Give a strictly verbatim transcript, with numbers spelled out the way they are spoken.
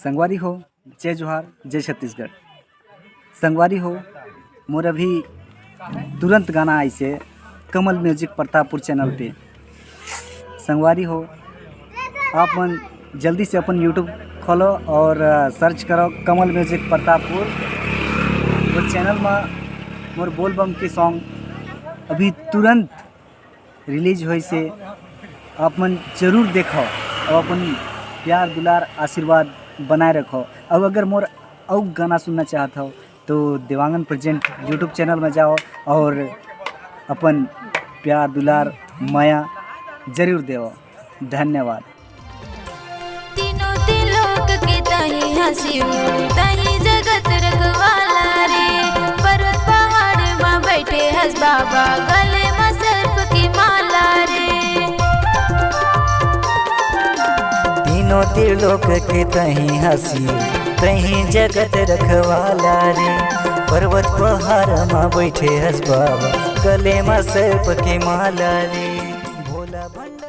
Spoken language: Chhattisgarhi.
संगवारी हो, जय जोहार, जय छत्तीसगढ़। संगवारी हो, मोर अभी तुरंत गाना आइसे कमल म्यूजिक प्रतापपुर चैनल पे। संगवारी हो, आप मन जल्दी से अपन YouTube खोलो और, अ, सर्च करो कमल म्यूजिक प्रतापपुर। वो चैनल में मोर बोलबम के सॉन्ग अभी तुरंत रिलीज होइसे, आप मन जरूर देखो और अपन प्यार दुलार आशीर्वाद बनाए रखो। और अगर मोर अउ गाना सुनना चाहत हो तो देवांगन प्रेजेंट YouTube चैनल में जाओ और अपन प्यार दुलार मया जरूर देवो। धन्यवाद। तीनों तिलोक के तही हंसी, तही जगत रखवाला रे। पर्वत पहाड़ में बैठे हस बाबा, गले में सर्प की माला रे। तीनों तिलोक के तही हंसी, तही जगत रखवाला रे। पर्वत पहाड़ में बैठे हस बाबा, गले में सर्प की माला रे। भोला भंडारी